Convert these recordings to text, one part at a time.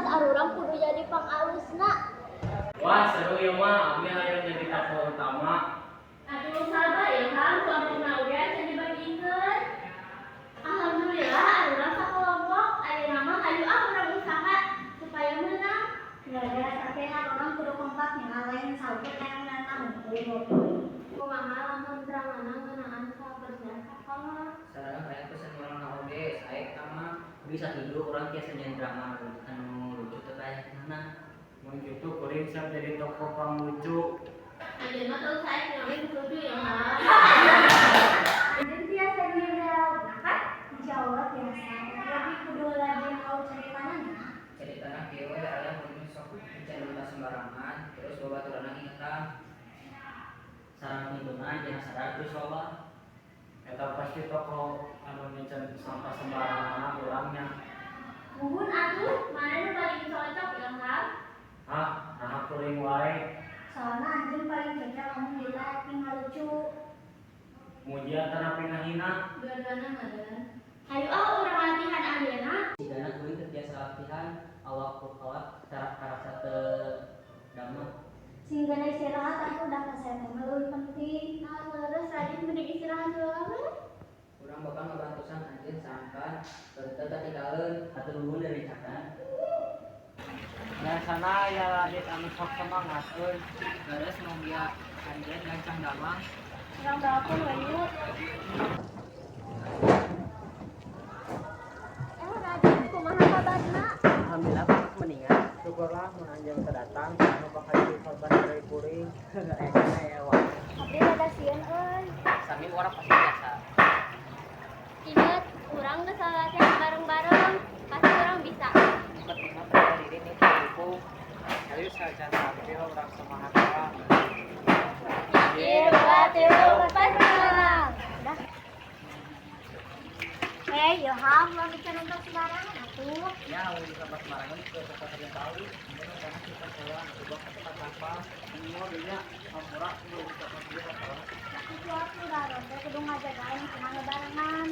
Arurang kudu jadi pangalusna. Wah, seru ya mah, abdi hayang jadi tokoh utama. Aduh, sabar ya Kang, kelompokna oge can dibagikeun. Alhamdulillah arurang sakelompok, ayeuna mah hayu ah urang usaha supaya menang. Gara-gara tapi urang kudu kompak nya, lain saukur hayang menang hungkul. Kumaha lamun dramana ngeunaan kabersihan sakola? Sareng hayang pesen urang na oge, sae eta mah. Bisa tujuh urang tiasa nyieun drama anu lucu teh kayakna. Mun kitu kuring siap jadi tokoh panglucu. Ayeuna teu sae nyawe lucu ya Kang. Anjeun tiasa nyieun dialogna, kan? Insya Allah tiasa. Tapi kudu lagi tahu ceritana nya. Ceritana kieu we, aya mun sok miceun sampah sembarangan, terus babaturanna ngingetan. Sareng tuntunan jangan sadar terus loba. Eta pasti tokoh anu miceun sampah sembarangan urangnya. Muhun atuh, mana nu paling cocok ya Kang? Hah, naha kuring wae? Soalnya anjeun paling cocok lamun kita acting lucu. Mujian atanapi ngahina? Dua-duana meureun. Hayu ah urang latihan ayeuna. Sigana kuring teu tiasa latihan, awak awak karasa teu damang. Sehingga istirahat aku udah kesehatan mah leuwih penting. Nah, leres Radin, mending istirahat heula we. Urang bakal ngabantosan anjeun sangkan henteu katinggaleun. Hatur nuhun dari cakan. Biasana aya Radit anu sok semangat euy. Leres, mugia anjeun gancang damang. Urang doakeun we yuk. Eh, Radit, kumaha kabarna? Alhamdulillah mendingan. Syukurlah mun anjeun teu datang, anu bakal jadi korban dari kuring. Aya ya wah. Abdi rada sieun euy. Sami, urang pasti biasa. Ingat, urang geus latihan bareng-bareng, pasti urang bisa. Pentingna percaya diri nih dukung. Ayo saja tampil, urang semangat lah. Hiji, dua, tilu, pasti menang. Udah. Eh, Ilham, lo bikin untuk sembarangan atuh. Ya, mun sampah sembarangan ke tempat yang tahu, kemudian karena kita salah, coba ke tempat sampah. Semua benya hampura kudu sampah ieu masalah. Tapi cuaca udah ronde kudu ngajagain kumaha barengan.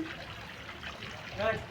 Guys,